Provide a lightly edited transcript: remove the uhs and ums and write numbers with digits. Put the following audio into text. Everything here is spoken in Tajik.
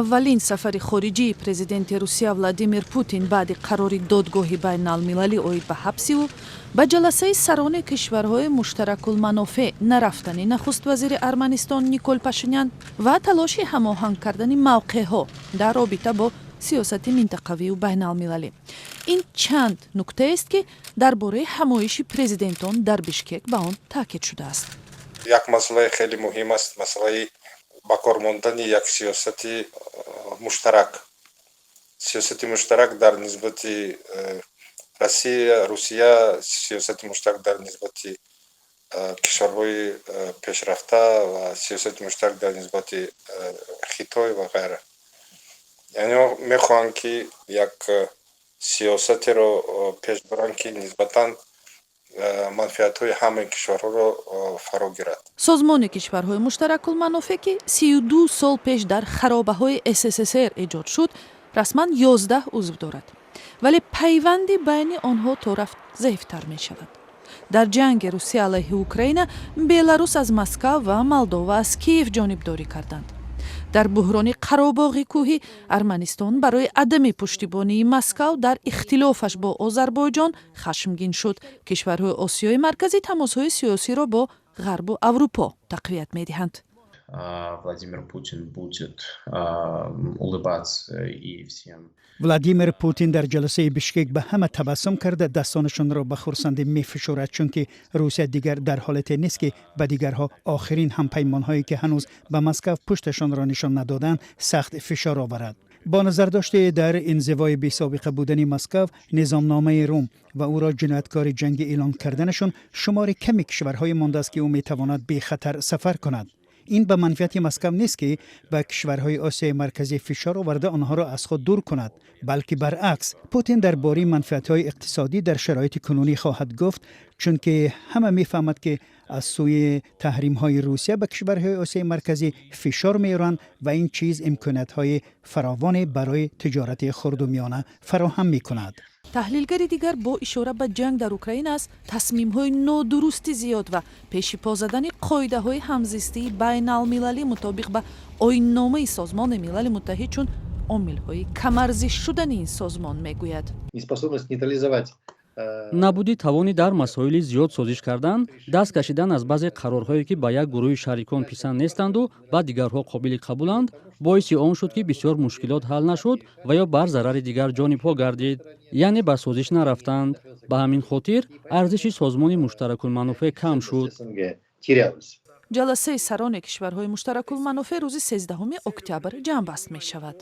Аввалин сафари хориҷии президенти Русия Владимир Путин баъди қарори додгоҳи байналмилалӣ оид ба ҳабси ӯ, ба ҷаласаи сарони кишварҳои муштаракулманофеъ нарафтани нахуствазири Арманистон Никол Пашинян ва талоши ҳамоҳанг кардани мавқеъҳо дар робита бо сиёсати минтақавию байналмилалӣ, ин чанд нуктаест, ки дар бораи ҳамоиши президентон дар Бишкек ба он таъкид шудааст. Як масъалаи хеле муҳим аст, масъалаи ба кор мондани як сиёсати муштарак, сиёсати муштарак дар нисбати Русия, сиёсати муштарак дар нисбати кишварҳои пешрафта ва сиёсати муштарак дар нисбати Хитой ва ғайра. Яъне мехоҳанд, ки як сиёсатеро пеш баранд, ки нисбатан манфиатҳои ҳамаи кишварҳоро фаро гирад. Созмони кишварҳои муштаракулманофеъ, ки 32 сол пеш дар харобаҳои СССР эҷод шуд, расман 11 узв дорад, вале пайванди байни онҳо то рафт заифтар мешавад. Дар ҷанги Русия алайҳи Украина Беларус аз Москав ва Молдова аз Киев ҷонибдорӣ карданд. Дар буҳрони Қаробоғи Кӯҳӣ Арманистон барои адами пуштибонии Москав дар ихтилофаш бо Озарбойҷон хашмгин шуд. Кишварҳои Осиёи Марказӣ тамосҳои сиёсиро бо Ғарбу Аврупо тақвият медиҳанд. Владимир Путин будет улыбаться и всем. Владимир Путин дар ҷаласаи Бишкек ба ҳама табассум карда, дастонашонро ба хурсандӣ мефишорад, чунки Русия дигар дар ҳолате нест, ки ба дигарҳо, охирин ҳампаймонҳое, ки ҳанӯз ба Москав пушташонро нишон надоданд, сахт фишор оварад. Бо назардошти дар инзивои бесобиқа будани Москав, низомномаи Рум ва ӯро ҷинояткори ҷангӣ эълон карданашон, шумори ками кишварҳое мондааст, ки ӯ метавонад бехатар сафар кунад. Ин ба манфиати Москав нест, ки ба кишварҳои Осиёи Марказӣ фишор оварда, онҳоро аз худ дур кунад, балки баръакс, Путин дар бораи манфиатҳои иқтисодӣ дар шароити кунунӣ хоҳад гуфт, чунки ҳама мефаҳмад, ки аз сӯи таҳримҳои Русия ба кишварҳои Осиёи Марказӣ фишор меоранд ва ин чиз имкониятҳои фаровоне барои тиҷорати хурду миёна фароҳам мекунад. Таҳлилгари дигар бо ишора ба ҷанг дар Украина аз тасмимҳои нодурусти зиёд ва пеши по задани қоидаҳои ҳамзистии байналмилалӣ мутобиқ ба оинномаи Созмони Милали Муттаҳид чун омилҳои камарзиш шудани ин созмон мегӯяд. Неспособность нейтрализовать Набуди тавони дар масоили зиёд созиш кардан, даст кашидан аз баъзе қарорҳое, ки ба як гурӯҳи шарикон писанд нестанду ба дигарҳо қобили қабуланд, боиси он шуд, ки бисёр мушкилот ҳал нашуд ва ё бар зарари дигар ҷонибҳо гардид, яъне ба созиш нарафтанд. Ба ҳамин хотир арзиши созмони муштаракулманофеъ кам шуд. Ҷаласаи сарони кишварҳои муштаракулманофеъ рӯзи 13 октябр ҷамъбаст мешавад.